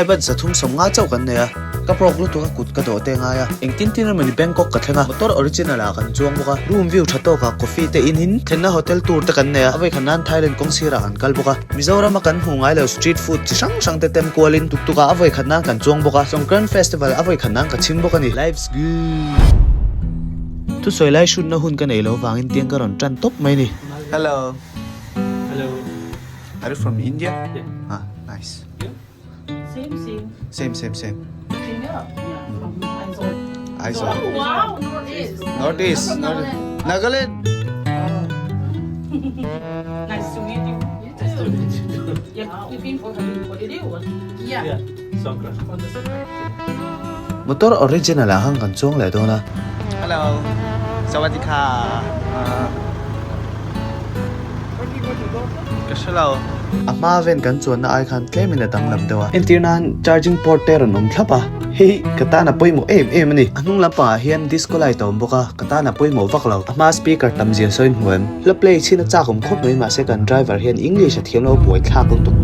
Thai baht 350 chauh kan nei a, ka broke lutuk a kut ka dawh te ngai a, engtin tin emawni Bangkok ka thleng a, motor original ah kan chuang bawk a, room view tha tawk ah coffee te in in thlenna hotel tour te kan nei a, a vawikhat nan Thailand kawng sir ah kan kal bawk a, Mizoram a kan hmuh ngai lo street food chi hrang hrang te tem kual in tuk tuk ah a vawikhat nan kan chuang bawk a, Songkran festival a vawikhat nan ka chhim bawk a ni. Life's good. Thusawi lai hrutna hun ka nei lo vangin tiang ka rawn tan tawp mai ni. Hello. Hello. Are you from India? Yeah. Ah, nice. Same, same. Same, same, same. India? Yeah, from Aizawl. Aizawl. Oh, wow, Northeast. Northeast. I'm from North- Nagaland. Nagaland. Nice to meet you. You too. Yeah, you've been for holiday or what? Yeah. Yeah. Songkran. On the Songkran. Motor original ah khan kan chuang leh dawn a. Hello. Sawadika. Ka hre lo. A hma ven kan chuanna ai khan tlemin a danglam deuh a. Entir nan charging port te rawn awm thlap a, hei ka tan a pawimawh em em a ni. A hnung lampangah hian disco light a awm bawk a, ka tan a pawimawh vak lo. A hma speaker tam zia sawiin hmu em? Hla play chhin a chak awm khawp mai mahse kan driver hian English a thiam lo a buai thlak lutuk.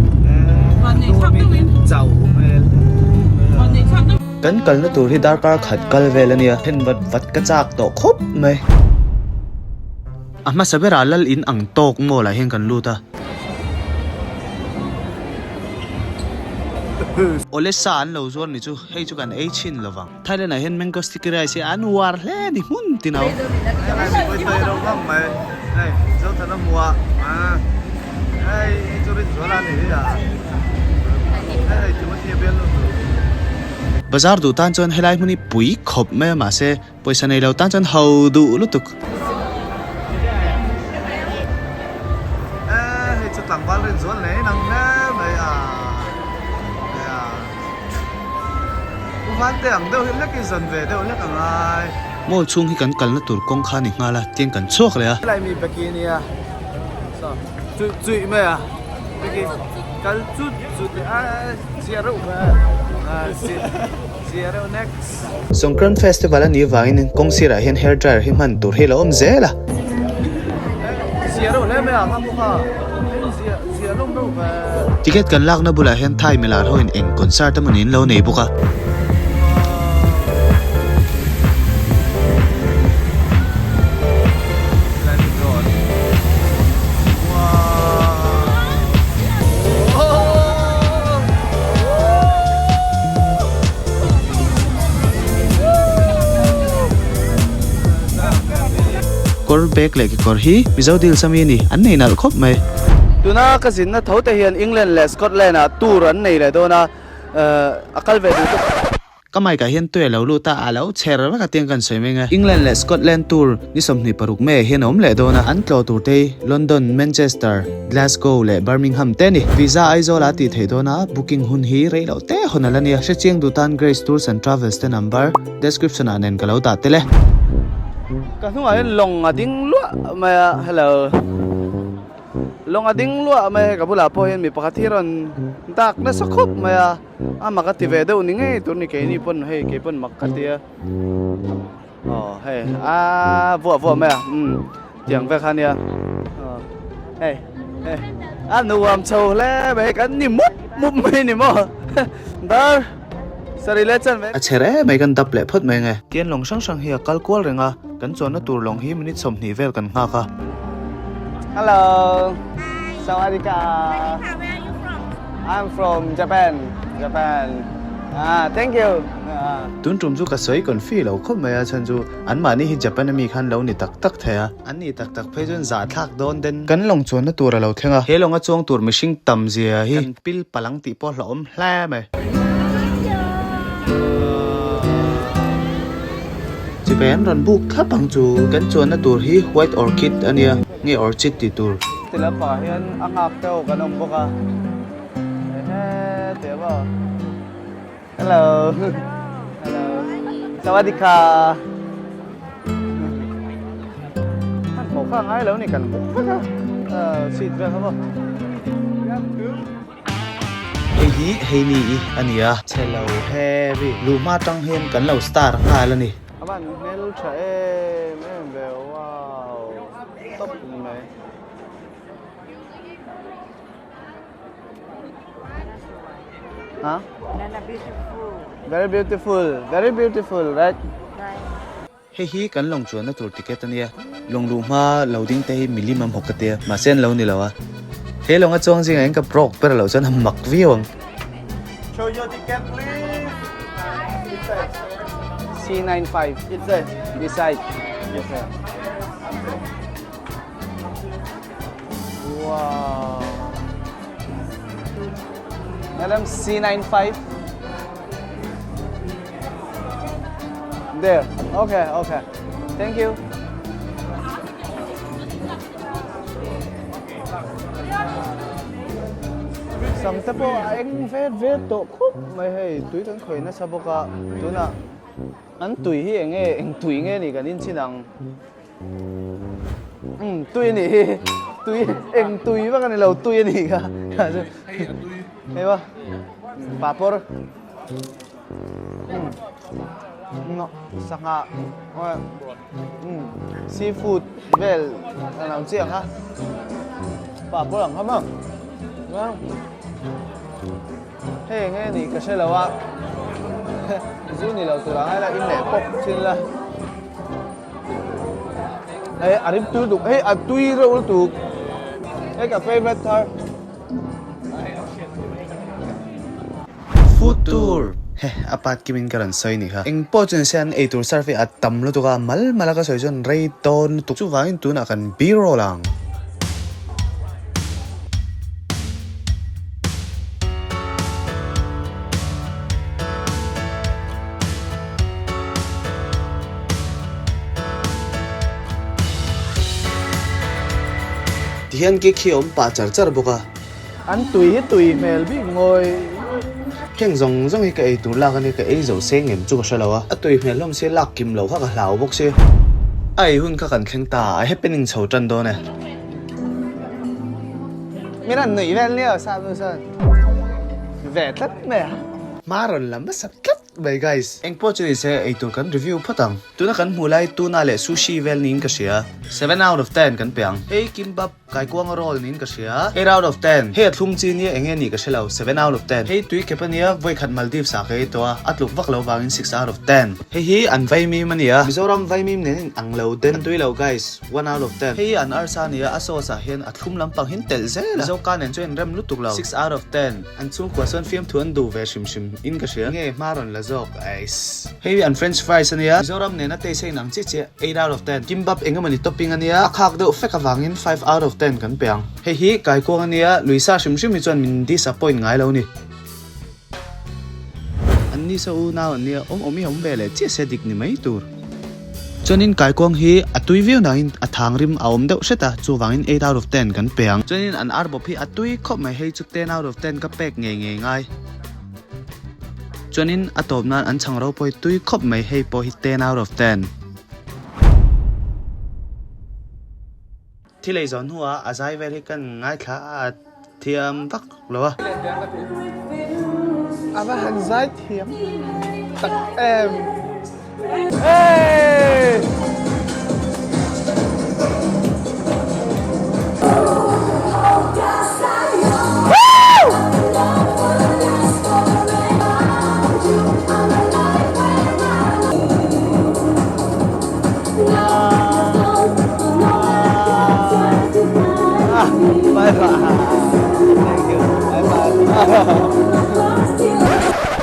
Kan kalna tur hi darkar khat kal vel a nia, then vat vat ka chak tawh khawp mai. A hmasa berah lal in ang tawk mall ah hian kan lut a. Awle sa an lo zuar ni chu hei chu kan ei chhin lo vang. Thailand ah hian mango sticky rice hi an uar hle ni hmun tin au. Bazar duh tan chuan helai hmun hi pui khawp mai a mahse Pawisa nei lo tan chuan ho duh lutuk. E hei chu tlangval rin zual nei nang hle mai a nia u van te ang deuh hi lek i zawn ve deuh lek a ngai. Mall chhung hi kan kalna tur kawng kha ni nghal a tiang kan chhuak leh a. Helai mi Becky nia saw chuih chuih mai a Becky kal chut chut a zia reuh mai a zia reuh next. Songkran festival a nih vangin kawng sirah hian hair dryer hi hman tur hi a lo awm zel a. Ticket kan lakna bulah hian Thai milar hoin eng concert emaw niin lo nei bawk a. Kawr bag leh kekawr hi Mizo deals ami a ni, an nei nalh khawp mai. Tuna ka zinna tho te hian England leh Scotland ah tour an nei leh dawn a, a kal ve duh tawp. Ka mic ah hian tui a lo lut a, a lo chher vek a tiang kan sawi mai nge. England leh Scotland tour ni 26 May ah hian a awm leh dawn a, an tlawh tur te hi London, Manchester, Glasgow leh Birmingham te a ni. Visa Aizawl ah a tih theih dawn a, booking hun hi rei loh te hawn a la nia. Hrechiang duh tan Grace Tours and Travels te number description ah nen ka lo dah tel e. Ka hnungah hian lawng a ding luah mai a, hello. Lawng a ding luah mai a, hei ka bulah pawh hian mi pakhat hi rawn dak nasa khawp mai a. A mak a ti ve deuh ni ngei tur ni keini pawn hei kei pawn mak ka ti a aw hei a vuah vuah mai a umm tiang vek kha nia aw hei hei a nuam chho hle mai kan ni mup mup mai ni maw dar sarih leh chan ve A chhe reh mai kan dap leh phawt mai nge. Tian lawng hrang hrang hi a kal kual reng a, kan chuanna tur lawng hi minute 20 vel kan nghak a. Hello Sawadika Where are you from? I'm from Japan Japan ah thank you ah. Tun tum chu ka sawi confi lo khawp mai a chhan chu an mahni hi Japan ami khan lo ni tak tak thei a an ni tak tak phei chuan zah thlak dawn den kan lawng chuanna tur a lo thleng a he lawnga chuang tur mihring tam zia hi kan pil palang tih pawh hlauhawm hle mai. Chibai an rawn buk thlap ang chu kan chuanna tur hi white orchid a nia nge orchid tih tur. Ti lampah hian a nghak deuh kan awm bawk a ehe tih a maw hello hello sawadika hmanhmawh kha a ngai lo ni kan bawk vek a seat vel kha maw. Hei hi Heini i a ni a. Chhe lo heavy. Luh hma tang hian kan lo star nghal a ni. A van hmel tha em em ve wow top ni mai. Ha? Banana beautiful. Very beautiful, very beautiful, right? Nice. Hei hi kan lawng chuanna tur ticket a nia, lawng luh hma lo ding te hi milim a hmu ka tia, mahse an lo ni lo a. He lawng a chuang zingah hian ka broke ber lo chuan a mak viau ang. Show your ticket please. C95. Inside. This side. Yes sir. Wow. Madam C95. There. Okay, okay. Thank you. Sam te pawh a eng vet vet tawh khup mai hei tui kan khawih nasa bawk a tunah an tui hi eng nge eng tui nge ni kan inchin ang. Umm tui a nih hi tui eng tui vak a ni lo tui a nih kha hei va papawr umm sangha umm seafood vel an ang chiah ang kha papawr ang kha maw hei eng nge nih ka hre lo a zu ni lo tur ang ila in leh pawp thin la. Hei a rim tui lutuk hei a tui reuh lutuk hei ka favourite thar. Food tour he a part kimin ka rawn sawi ni kha eng pawh chu nise an eitur serve hi a tam lutuk a mal mal a ka sawi chuan rei dawn lutuk chuvangin tunah kan b-roll ang. Tihian cake hi a awm pah char char bawk a. An tui hi tui hmel bik ngawi. Heng zawng zawng hi ka ei tur lak a nia, ka ei zo seng em chu ka hre lo a. A tui hmel hlawm sia lak kim lo kha ka hlau bawk sia. A ei hun kha kan thleng ta, a happening chho tan dawn e. Min rawn nuih vel nia sa nu chuan ve tlat mai a. Hma rawn la hmasa tlat mai guys. Engpawh chu nise eitur kan review phawt ang. Tuna kan hmuh lai tuna leh sushi vel niin ka hria. 7 out of 10 kan pe ang. Hei kimbap kaikuanga roll niin ka hria. 8 out of 10. Hei a thlum chi nia enge nih ka hre lo. 7 out of 10. Hei tui kep ania vawikhat Maldives ah ka ei tawh a, a tluk vak lo vangin 6 out of 10. Hei hi an vaimim ania. Mizoram vaimim nen in ang lo den. An tui lo guys. 1 out of 10. Hei hi an arsa ania a sauce ah hian a thlum lampang hin telh zel a. Mizo ka nen chuan in rem lutuk lo. 6 out of 10. An chhungkua sawn fiamthu an duh ve hrim hrim in ka hria. Nge hma rawn la zawk ais. Hei an french fries ania, Mizoram nena taste a inang chiah chiah, 8 out of 10. Kimbap engemawni topping ania, a khak deuh fek avangin 5 out of 10 kan pe ang. Hei hi kaikuang ania, Luisa hrim hrim hi chuan min disappoint ngai lo ni. An ni sa unau an nia, awm awm hi awm ve leh chiah se dik ni mai tur. Chuanin kaikuang hi a tui viau nangin a thang rim a awm deuh hret a, chuvangin 8 out of 10 kan pe ang. Chuanin an ar bawp hi a tui khawp mai, hei chu 10 out of 10 ka pek ngei ngei ngai. Chuanin a tawp nan an chhang ropui tui khawp mai, hei pawh hi 10 out of 10. Thil ei zawh hnuah a zai vel hi kan ngaithla a thiam vak lo a. A va han zai thiam tak em. Hey! Bye bye. Thank you. Bye bye.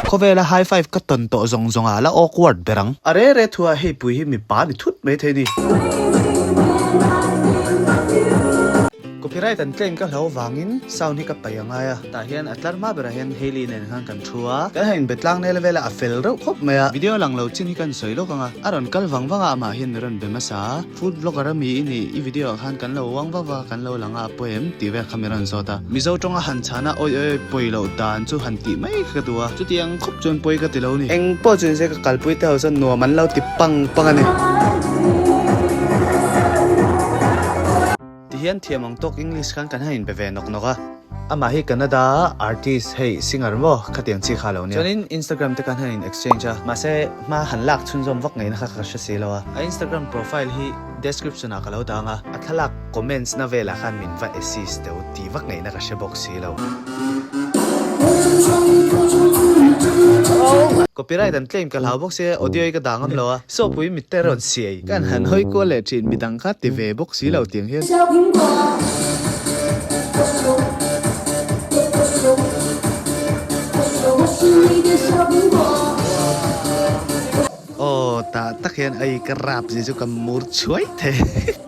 Khawvela high five ka tawn tawh zawng zawng ah la awkward ber ang. A re re thu ah hei pui hi mipa ni thut mai thei ni. Copyright an claim ka hlo vangin sound hi ka paih a ngai a, tah hian a tlar hma berah hian Hailey nen khan kan thu a, kan han inbe tlang nel vel a, a fel reuh khawp mai a, video lang lo chin hi kan sawi lawk ang a, a rawn kal vang vang a amah hian mi rawn be hmasa a, food vlogger a mi i nih, i video ah khan kan lo uang vak vak a, kan lo lang a, a pawi em tih vel kha mi rawn zawt a, Mizo tawnga han chhan a awi awi awi pawi loh dan chu han tih mai ka duh a, chutiang khawp chuan pawi ka ti lo ni. Eng pawh chu nise ka kalpui te ho chuan nuam an lo ti pang pang a ni. Ti hian thiam ang tawk English khan kan han inbe ve nawk nawk a. Amah hi Canada artist hei singer maw khatiang chi kha lo nia. Chuanin Instagram te khan han in exchange a, mahse hma han lak chhunzawm vak ngaihna kha ka hre si lo a. A Instagram profile hi description ah ka lo dang a, a thlalak comments na velah khan min va assist deuh tih vak ngaihna ka hre bawk si lo. Copyright an claim ka hlau bawk sia audio hi ka dah ngam lo a. Sawpui mitte rawn siai. Kan han hawi kual leh thin midang kha ti ve bawk si lo tiang hian. Aw tah tak hian ai ka rap zia chu ka mur chhuai thei.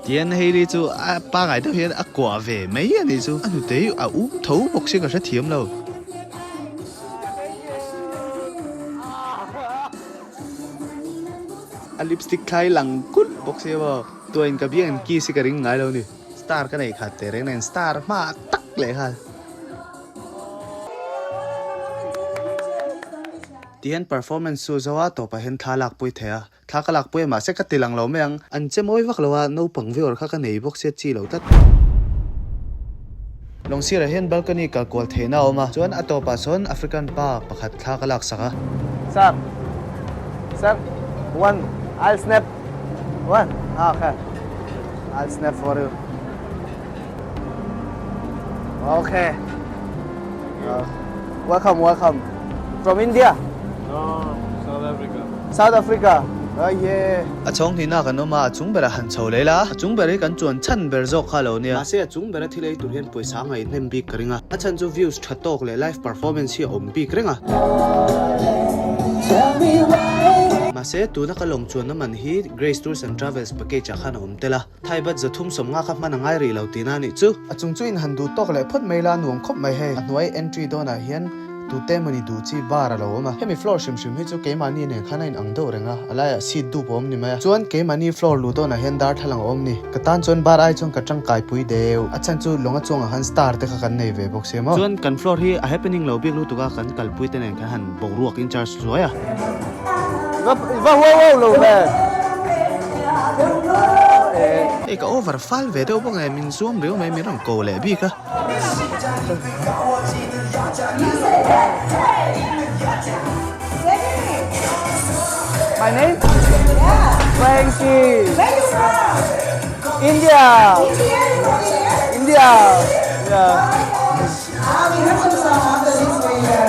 Tian Hailey chu a pangai deuh hian a kuah ve mai a nih chu. A hnute hi a um tho bawk sia ka hrethiam lo. A lipstick thlai lang kulh bawk sia maw. Tuain ka biang in kiss hi ka ring ngai lo ni. Star ka nei khat teh reng nen star hma tak leh nghal. Tihian performance chu zo a tawpah hian thla lak pui thei a. Thla ka lak pui a mahse ka ti lang lo mai ang. An che mawi vak lo a, naupang viewer kha ka nei bawk sia chi lo tlat. Lawngsirah hian balcony kal kual theihna a awm a, chuan a tawpah sawn African pa pakhat thla ka lak sak a. Sir, sir, one, I'll snap, one, ah okay, I'll snap for you, okay, welcome, welcome, from India? No, South Africa. South Africa, oh yeah. A chhawng hnihna kan awm a, a chung berah han chho leh la, a chung ber hi kan chuan chhan ber zawk kha lo nia. Mahse a chung bera thil ei tur hian pawisa a ngaih hnem bik ka ring a, a chhan chu views tha tawk leh live performance hi a awm bik reng a. Mahse tuna ka lawng chuanna man hi Grace Tours and Travels package ah khan a awm tel a, Thai baht 350 kha hman a ngai rih lo tihna a nih chu. A chung chu in han duh tawk leh phawt mai la nuam khawp mai hei. A hnuai entry dawnah hian tute emawni duh chi bar a lo awm a. Hemi floor hrim hrim hi chu keimahni nen khan a in ang deuh reng a, a laiah seat dup a awm ni mai a. Chuan keimahni floor luh dawnah hian darthlalang a awm ni. Ka tan chuan bar ai chuan ka tangkai pui deuh. A chhan chu lawnga chuangah khan star te kha kan nei ve bawk sia maw. Chuan kan floor hi a happening lo bik lutuk a, kan kalpui te nen khan han boruak in charge zuai a. Va va huau huau lo ve. Hei ka over fal ve deuh bawk e, min zuam riau mai min rawn ko leh bik a. My name? Frankie. Where you from? India. India, you from here? India. Yeah. Ah, we have some song after this for you.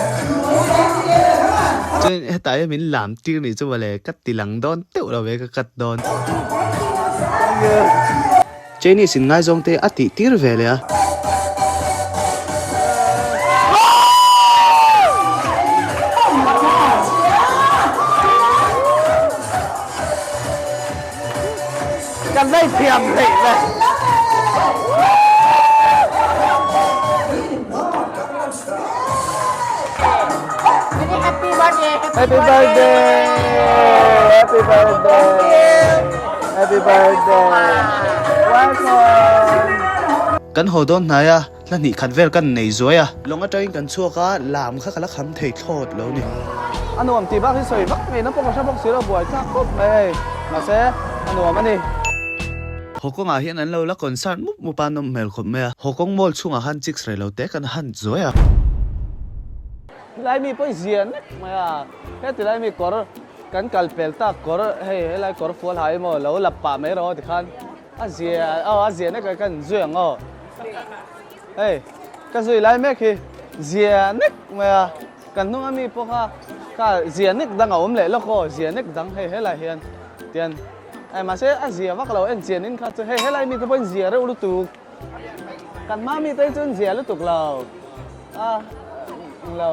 Let's dance together. Come on. Chuan hetah hian min lam tir nih chu mawle ka ti lang dawn teuh lo ve ka cut dawn. Chinese in ngaizawng te a tih tir ve leh a. Kan zai thiam theih ve. Happy birthday. Happy birthday. Happy birthday. Happy birthday. Welcome. Kan haw dawn hnai a, hla hnih khat vel kan nei zuai a. Lawng atangin kan chhuak a, lam kha ka la kham thei thlawt lo ni. A nuam tih bak hi sawi vak ngei na pawh ka hre bawk si lo, buai thlak khawp mai hei. Mahse, a nuam a ni. Haw kawngah hian an lo la concert mup mup a, nawm hmel khawp mai a. Haw kawng mall chhungah khan chicks rei lo te kan han zuai a. Tilai mi pawh i zia nek mai a, he tilai mi kawr kan kal pel tak kawr hei helai kawr fual ha emaw lo lap pah mai rawh tikhan a zia aw a zia nek a kan zui ang aw hei ka zui lai mek hi zia nek mai a kan hnung ami pawh kha kha zia nek dang a awm leh lawk aw zia nek dang hei helai hian tian eh mahse a zia vak lo en chian in kha chu hei helai mi te pawhin zia reuh lutuk kan hma mi te hi chuan zia lutuk lo. A lo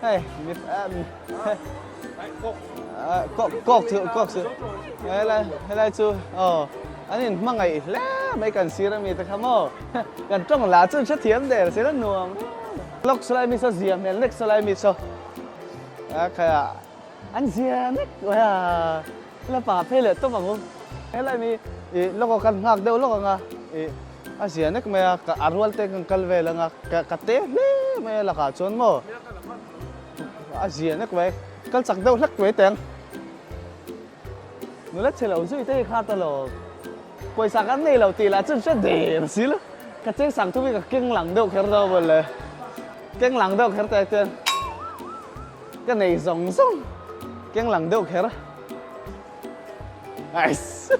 hei mi kawk kawk chu kawk chu helai helai chu aw an in hmangaih hle mai kan sir ami te kha maw kan tawng lah chu hrethiam der sela nuam lawk salai mi saw zia hmel nek salai mi saw a khaia an zia nek a la pa phei leh tawp ang u helai mi ih lawk aw kan nghak deuh lawk ang a ih. A zia nek mai a, ka a rual te kan kal vel anga ka ka te hle mai a lakah chuan maw a zia nek mai, kal chak deuh hlek mai teng. Nula chhe lo zui te hi kha ta lo, pawisa kan nei lo tih lah chuan hre der si lo, ka cheng sang thum hi ka keng lang deuh kher dawn mawle, keng lang deuh kher te chuan ka nei zawng zawng keng lang deuh kher. Nice.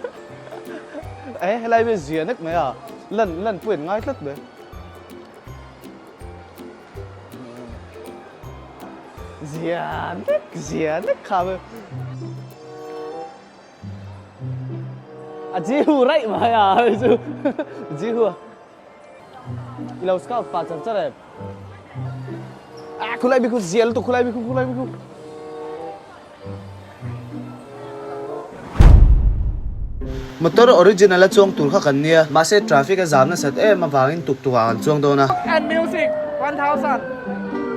Eh, helai mi zia nek mai a. Lan lan puin ngai tlat mai. Zia nek zia nek kha chu. A ji hu raih mai a hei chu ji hu a. I lo scout pah char char em? Ah khulai bik khu zia lutuk khulai bik khu khulai bik khu. Motor original a chuang tur kha kan nia, mahse traffic a zam nasat em avangin tuk tuk ah kan chuang dawn a. And music 1000.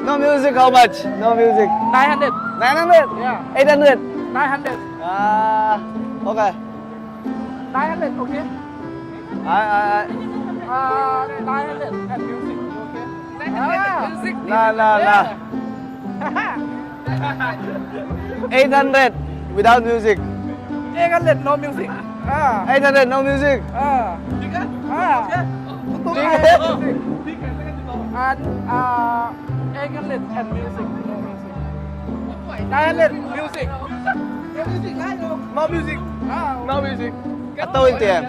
No music how much? No music. 900. 900? Yeah. 800? 900. Ah, okay. 900 okay? Ai ai ai. Ah, 900 and music okay? 900 music. La la la. 800 without music. 800 no music. Ah. 800 no music. Ah. Ah. And 800 and music no music. 900 music. No music. Ah. No music. A to in tiang.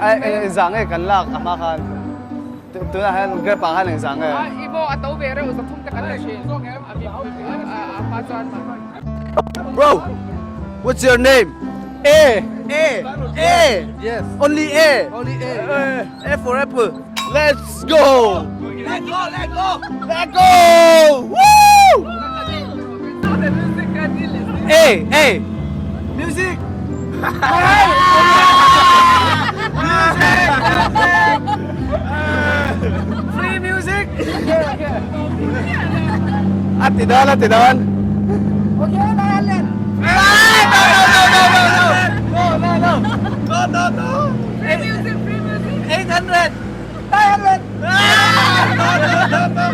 Ai ai zang e kan lak a hma khan. Tunah hian grab ah khan engzah nge? Bro, what's your name? A A A Yes. Only A Only A. A for apple. Let's go. Let go, let go. Let go. Woo! A A Music. Free music. A ti dawn, a ti dawn. Okay, 900. No, no, no, no, no. No, no, no. No, no, no. Free music, free music. 800. 900. No, no, no, no.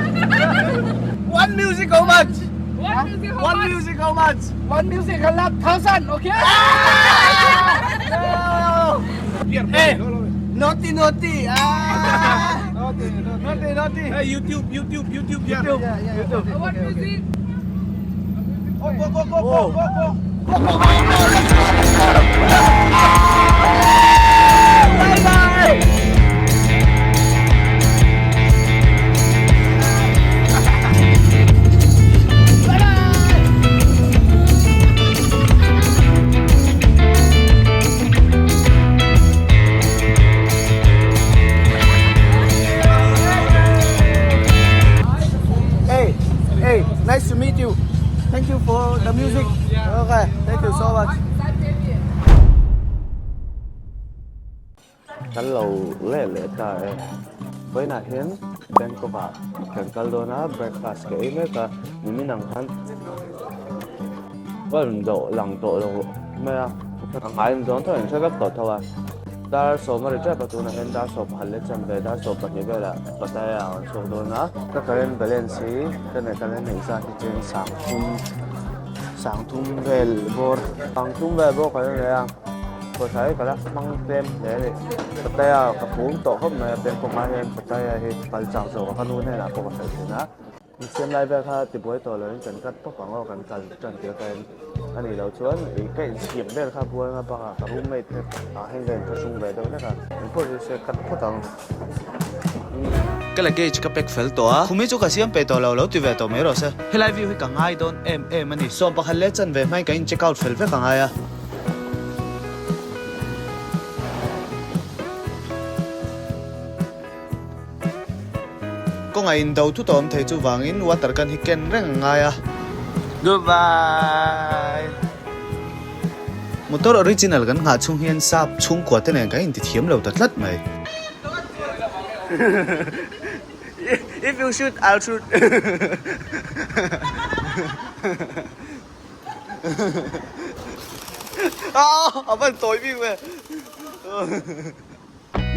One music how much? One music how One much? music how much? One music a lot thousand, okay? No. Hey, naughty, naughty. Ah. Naughty, naughty, naughty. Hey, YouTube, YouTube, YouTube, yeah. YouTube, YouTube. One music. Go, go, go, go, go, go, go. Bye bye. Hey, hey, nice to meet you. Thank you for the music. Okay, thank you so much. Kan lo leh leh ta e. Vawiinah hian Bangkok ah kan kal dawn a, breakfast ka ei mek a, nimin ang khan ka rawn dawh lang tawh lo mai a, a ngai in zawng tho in hre vek tawh tho a. Dar sawm a ri tep a, tunah hian dar sawm pakhat leh chanve dar sawm pahnih velah Pattaya ah kan chhuak dawn a, ka current balance hi ka neih ka la neih zat hi chuan sangthum sangthum vel bawr sangthum vel bawr ka la nei a. Pawisa hi ka la hmang tlem hle a ni. Pattaya ka pum tawh khawp mai a, Bangkok ah hian Pattaya hi kal chak zawk a ka nu hnenah pawh ka sawi thin a. Insiam lai vel kha tibuai tawh loin kan cut pawp ang aw kan kal tan tir ka en a nih loh chuan ih ka inchhir vel kha buai anga bakah ka roommate te ah hian ka inthlahrung ve deuh hlek a, engpawh chu se cut phawt ang. Ka luggage ka pack fel tawh a, khumi chu ka siam peih tawh lo, lo ti ve tawh mai rawh se. Helai view hi ka ngai dawn em em a ni. 11 leh chanve hmain ka in check out fel vek a ngai a. Kawngah in do thut a awm thei chuvangin water gun hi ken reng a ngai a. Goodbye. Motor original kan nghah chhung hian sap chhungkua te nen kan intithiam lo ta tlat mai. If you shoot, I'll shoot. A van tawi bik ve.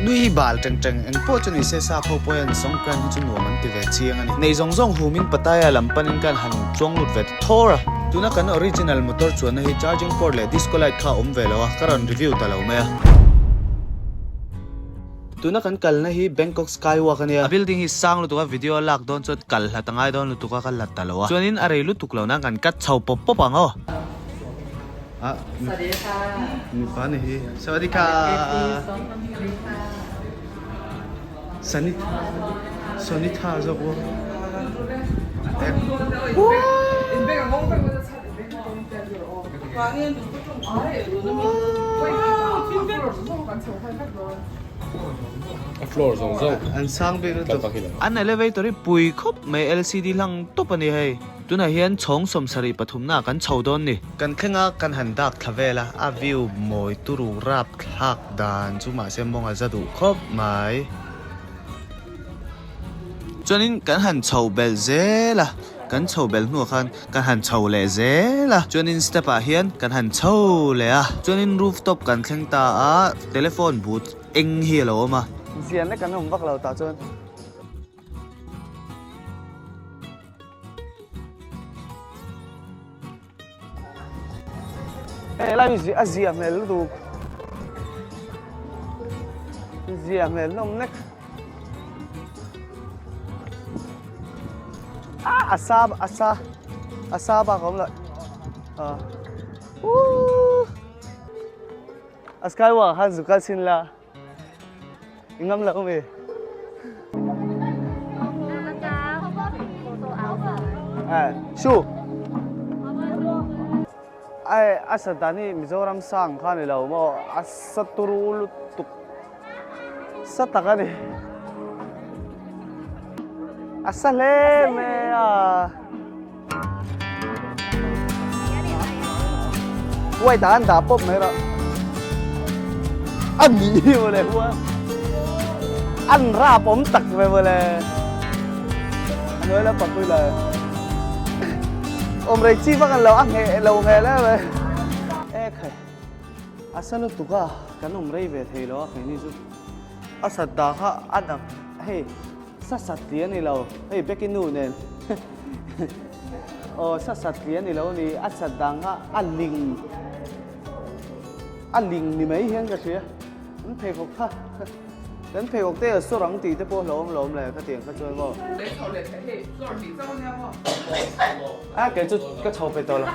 Nui bal teng teng eng pawh chu ni se sap ho pawh hian Songkran hi chu nuam an ti ve chiang a ni. Nei zawng zawng humin Pattaya lam panin kan han chuang lut ve ta thawr a. Tuna kan original motor chuanna hi charging port leh disco light kha a awm ve lo a, ka rawn review ta lo mai a. Tuna kan kalna hi Bangkok Skywalk a nia. A building hi sang lutuk a, video a lak dawn chuan kal hlat a ngai dawn lutuk a, ka hlat ta lo a. Chuanin a rei lutuk lo nan kan cut chho pawp pawp ang aw. Ah, mipa ni hi. Sawadika. Sanitha, Sonitha zawk aw. An sang bik lutuk. An elevator hi pui khawp mai LCD hlang tawp a ni hei. Tunah hian chhawng 73 na kan chho dawn ni. Kan thleng a kan han dak thla vel a, a view mawi turu rap thlak dan chu mahse mawng a za duh khawp mai. Chuanin kan han chho belh zel a, kan chho belh hnuah khan kan han chho leh zel a, chuanin step ah hian kan han chho leh a, chuanin roof top kan thleng ta a, telephone booth eng hi a lo awm a. Zian lek an awm vak lo tah chuan. Hei lai hi a zia hmel lutuk zia hmel hlawm nek a a sa a sa a sa bak a awm lo a uuh a skywalk khan zu kal chhin la. I ngam lo mi. Eh, shu. Ai a sa dan hi Mizoram sang kha ni lo maw a sa turu lutuk sa tak a ni a sa hle mai a Huai ta an dah pawp mai rawh. A ni hi mawle hua. An rap awm tak ve mawle. A hnuai la papui la. Awm rei chi vak an lo a ngheh lo hmel em e. E khai. A sa lutuk a kan awm rei ve thei lo a keini chu. A sat dah kha a dang hei. Sa sat tih a ni lo, hei Becky nu nen aw sa sat tih a ni lo ni, a sat dang kha a ling a ling ni mai hian ka hria, an pheikhawk kha kan pheikhawk te a sawr ang tih te pawh hlauhawm lo awm le ka tiang kha chuan maw. A kei chu ka chho pe tawh lo.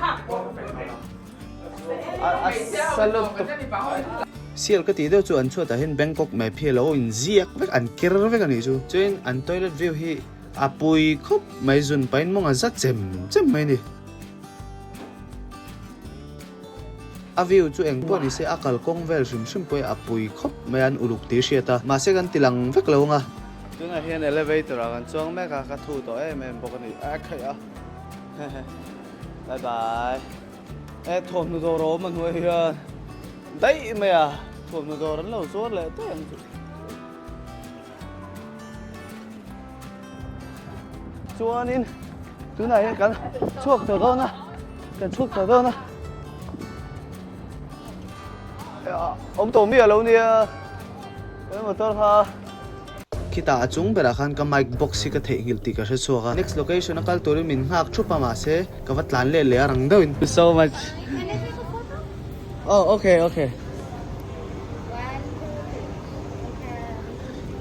A sa lutuk. Sial ka tih deuh chu an chhuatah hian Bangkok map hi a lo inziak vek, an ker vek a nih chu. Chuan an toilet view hi a pui khawp mai, zun pahin mawng a za chem chem mai a ni. A view chu eng pawh ni se a kalkawng vel hrim hrim pawh hi a pui khawp mai a, an uluk tih hriat a, mahse kan ti lang vek lo ang a. Tunah hian elevator ah kan chuang mek a, ka thu tawh em em bawk a ni. A khaih a. Bye bye. E thawmhnaw dawr a awm a hnuai hian daih mai a thawmhnaw dawr an lo zuar leh daih ang chu. Chuanin tunah hian kan chhuak tawh dawn a kan chhuak tawh dawn a awm tawh miah lo nia kan motor kha. Khitah a chung berah khan ka mic box hi ka theihnghilh tih ka hre chhuak a, next location a kal turin min nghak thup a mahse ka va tlan leh leh a rang deuhin. So much. Oh okay okay.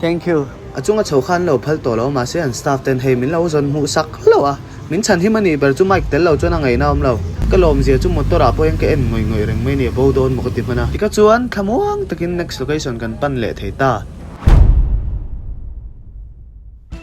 Thank you. A chunga chho khan lo phal tawh lo mahse an staff ten hei min lo zawn hmuh sak hlauh a, min chhan him a nih ber chu mic tel lo chuan a ngaihna a awm lo. Ka lawmzia chu motor ah pawh hian ka en ngawih ngawih reng mai a ni a bo dawn maw ka ti hman a. Tikha chuan thlamuang takin next location kan pan leh thei ta.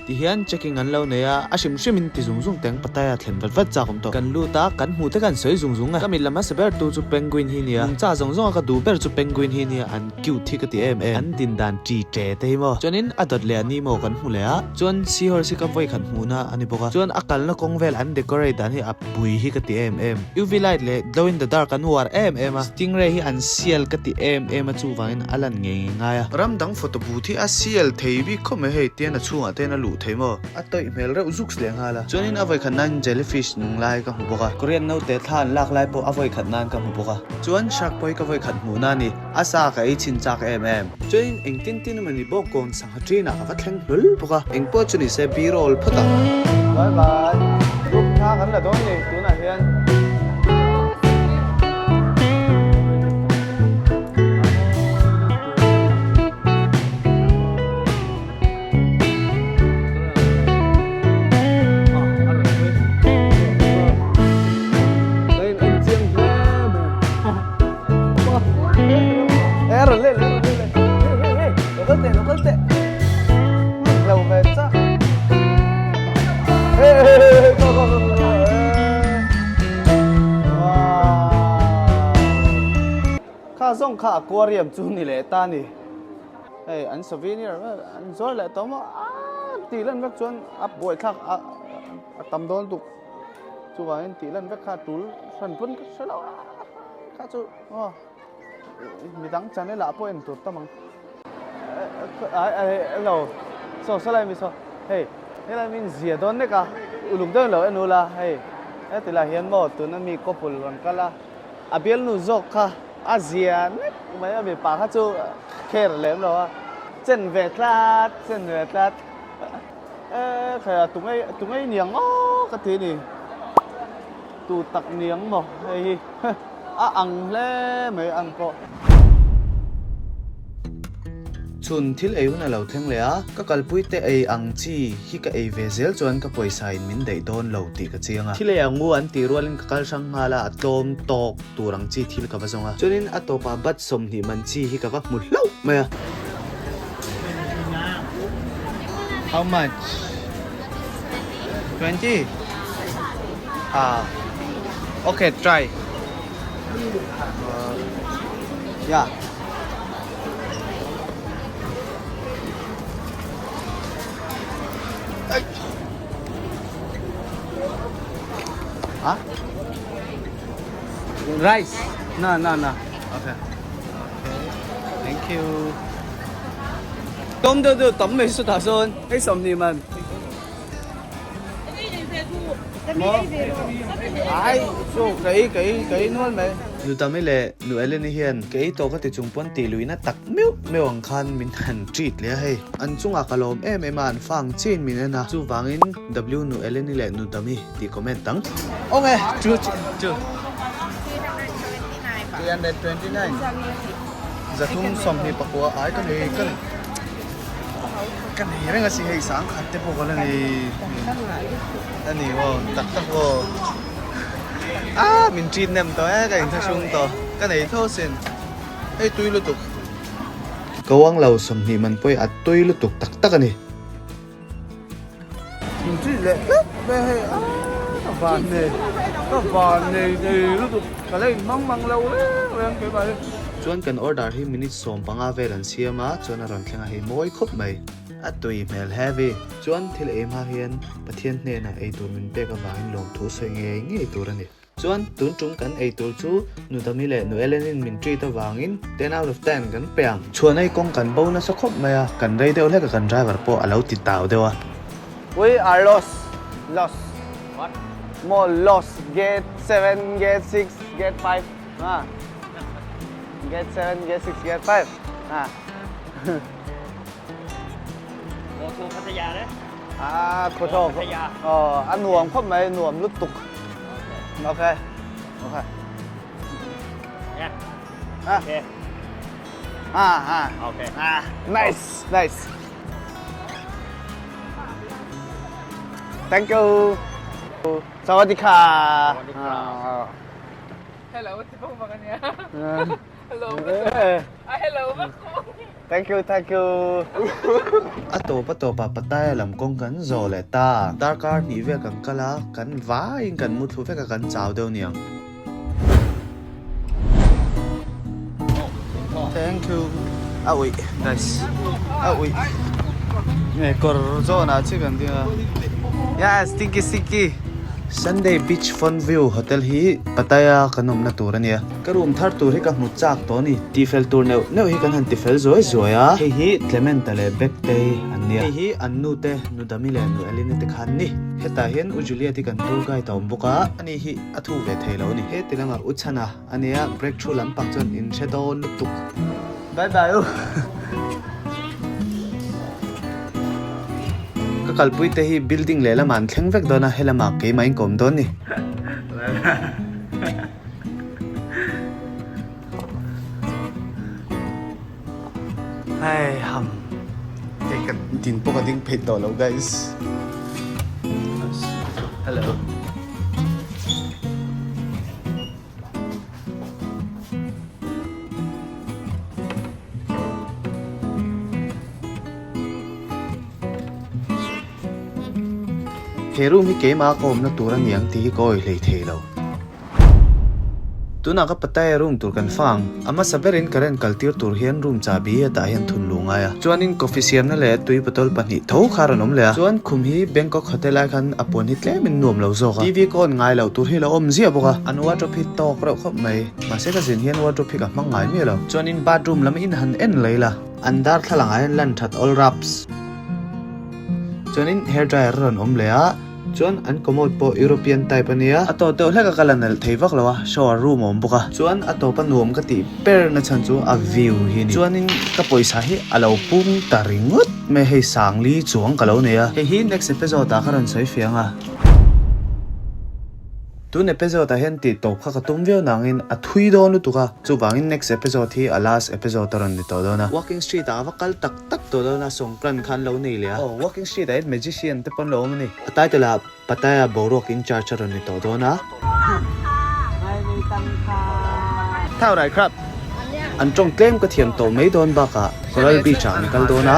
Ti hian checking an lo nei a, a hrim hrim in ti zung zung teng Pattaya thlen vat vat chak awm tawh. Kan lut a, kan hmuh te kan sawi zung zung a. Ka mit lam hmasa ber tu chu penguin hi nia, nungcha zawng zawng a ka duh ber chu penguin hi nia, an cute hi ka ti em em. An din dan ṭi ṭe te hi maw. Chuanin a dawt leh a ni maw kan hmu leh a, chuan seahorse hi ka vawi khat hmuhna a ni bawk a, chuan a kalna kawng vel an decorate dan hi a pui hi ka ti em em. UV light leh glow in the dark an uar em em a, stingray hi an sial ka ti em em a chuvangin a lan ngei ngei ngai a. Ram dang photo booth hi a sial thei bik khawp mai hei tian a chhungah te hian a luh thei maw? A tawih hmel reuh zuks leh nghal a. Chuanin a vawikhat nan jellyfish nung lai ka hmu bawk a. Korean naute thla an lak lai pawh a vawikhat nan ka hmu bawk a. Chuan shark pawh hi ka vawikhat hmuh na a ni, a sa ka ei chhin chak em em. Chuanin engtin tin emaw ni bawk kawn sangha ṭinah ka va thleng hlawl bawk a, engpawh chu ni se b-roll phawt ang. Bye bye. Group hna kan la dawn ni tunah hian. kha aquarium chu ni leh ta ni. Hei an souvenir an zuar leh tawh maw a tih lan vek chuan a buaithlak a a tam dawn tuk chuvangin tih lan vek kha a tul hran pawn ka hre lo a kha chu aw midang channel ah pawh en tur tam ang hello saw saw lai mi saw hei helai min zia dawn nek a uluk deuh lo en ula hei heti lai hian maw tuna mi couple rawn kal a. A bialnu zawk kha a zia nek mai a, mipa kha chu care lem lo a, chen ve tlat, chen ve tlat. E khaia tungei tungei niang maw ka ti ni, tu tak niang maw hei hi a ang hle mai ang pawh. Chhun thil ei hun a lo thleng leh a, ka kalpui te ei ang chi hi ka ei ve zel chuan ka pawisa in min daih dawn lo tih ka chiang a. Thil ei ang u an tih rualin ka kal hrang nghal a, a tlawm tawk tur ang chi thil ka va zawng a. Chuanin a tawpah bat 20 man chi hi ka va hmu hlauh mai a. How much? 20? Ah, okay, try. Yeah. Hả? Rice? No, no, no. Okay. Okay. Thank you. Tôm đưa đưa tấm mình xuất sơn. Cái sầm thì mình. Ai, so cái cái cái nuôi mày. Nutami leh Nu Ellen-i hian ka ei tawh ka ti chung pawn tih luihna tak meuh meuh ang khan min han treat leh a hei. An chungah ka lawm em em a, an fa ang chiahin min en a, chuvangin W Nu Ellen-i leh Nutami tih comment ang. Ok, chu chu. 329. 324 ai ka nei ka ka nei reng a si hei sang khat te pawh ka la nei a ni aw tak tak aw. Ah min treat nem tawh e ka inthlahrung tawh ka nei tho sin hei tui lutuk. Ka uang lo 20 man pawh hi a tui lutuk tak tak a ni. Min treat leh tlat mai hei ah ka van nei ka van nei nei lutuk ka la inhmang mang lo reng reng keimah hi. Chuan kan order hi minute 15 vel an siam a chuan a rawn thleng a hei mawi khawp mai. A tui hmel heavy. Chuan thil ei hma hian Pathian hnenah ei tur min pek avangin lawmthu sawi ngei ngei tur a ni. Chuan tun tum kan ei tur chu Nudami leh Nu Ellenin min treat avangin 10 out of 10 kan pe ang. Chhuan ei kawng kan bo nasa khawp mai a, kan rei deuh hlek a kan driver pawh a lo ti tau deuh a. We are lost, lost. What? More lost. Gate 7, gate 6, gate 5. Ha. Gate 7, gate 6, gate 5. Ha. Go to Pattaya นะ Ah, khaw thaw. Aw, a nuam khawp mai, nuam lutuk. Okay. Okay. Yeah. Ah. Okay. Ah, ah. Okay. Ah, nice, nice. Thank you. Sawadika. Sawadika. Hello, ที่พวกมากันเนี่ย Hello. Ah. Ah, hello. Thank you, thank you. A tawp a tawp ah Pattaya lam kawng kan zawh leh ta. Darkar hnih vel kan kal a, kan vaiin kan mu thlu vek a kan chau deuh niang. Thank you. A uih guys. A uih. Nge kawr zawn ah chi kan ding a. Yes, stinky stinky. Sunday Beach Front View Hotel hi Pattaya kan awmna tur a nia. Ka room thar tur hi ka hmu chak tawh a ni. Tifel tur neuh neuh hi kan han tifel zuai zuai a. Hei hi Clementa leh Bektei an nia. Hei hi an nu te, Nu Dami leh Nu Elina te kha an ni. Hetah hian U Juliet hi kan tour guide a awm bawk a, ani hi a thu ve thei lo a ni. Heti lamah U Chhana a nia, breakthrough lampang chuan in hre dawn lutuk. Bye bye u. Ka kalpui te hi building leh lamah an thleng vek dawn a, helamah keimah in ka awm dawn a ni. Hei ham hei ka din pawh ka ding pheih tawh lo guys hello He room hi keimah ka awmna tur a ni ang tih hi ka awih hlei thei lo. Tunah ka Pattaya room tur kan fang. A hmasa berin current kal tir tur hian room chahbi hetah hian thun luh ngai a. Chuanin coffee siamna leh tui bottle pahnih tho kha a rawn awm leh a. Chuan khum hi Bangkok hotel ai khan a puan hi tlemin nuam lo zawk a. TV ka on ngai loh tur hi lo awm ziah bawk a. An wardrobe hi tawk reuh khawp mai. Mahse ka zin hian wardrobe hi ka hmang ngai miah lo. Chuanin bathroom lam in han en lei la. An darthlalang ah hian lan that all raps. Chuanin hair dryer a rawn awm leh a. Chuan an commode pawh European type a nia. A tawp deuh hlek a ka la nalh thei vak lo a, shower room a awm bawk a. Chuan a tawp a nuam ka tih ber na chhan chu a view hi a ni. Chuanin ka pawisa hi a lo pung ta ringawt mai hei sangli chuang ka lo nei a. Hei hi next episode ah ka rawn sawi fiang a. Tun episode ah hian tih tawp kha ka tum viau nangin a thui dawn lutuk a, chuvangin next episode hi a last episode a rawn ni tawh dawn a. Walking street ah a va kal tak tak tawh dawn a, Songkran kha an lo nei leh a. Aw, walking street ah hian magician te pawh an lo awm a ni. A title ah Pattaya boruak in charge a rawn ni tawh dawn a. Thau rai crab. An tawng tlem ka thiam tawh mai dawn bakah Coral Beach ah an kal dawn a.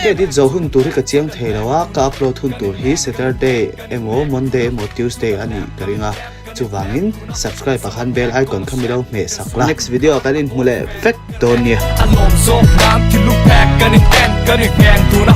Ka edit zo hun tur hi ka chiang thei lo a, ka upload hun tur hi Saturday emaw Monday emaw Tuesday a nih ka ring a, chuvangin subscribe ah khan bell icon kha mi lo hmeh sak la. Next video ah kan inhmu leh vek dawn nia. A lawm zawk nan thil lu phek kan in en kan in ngheng tun a.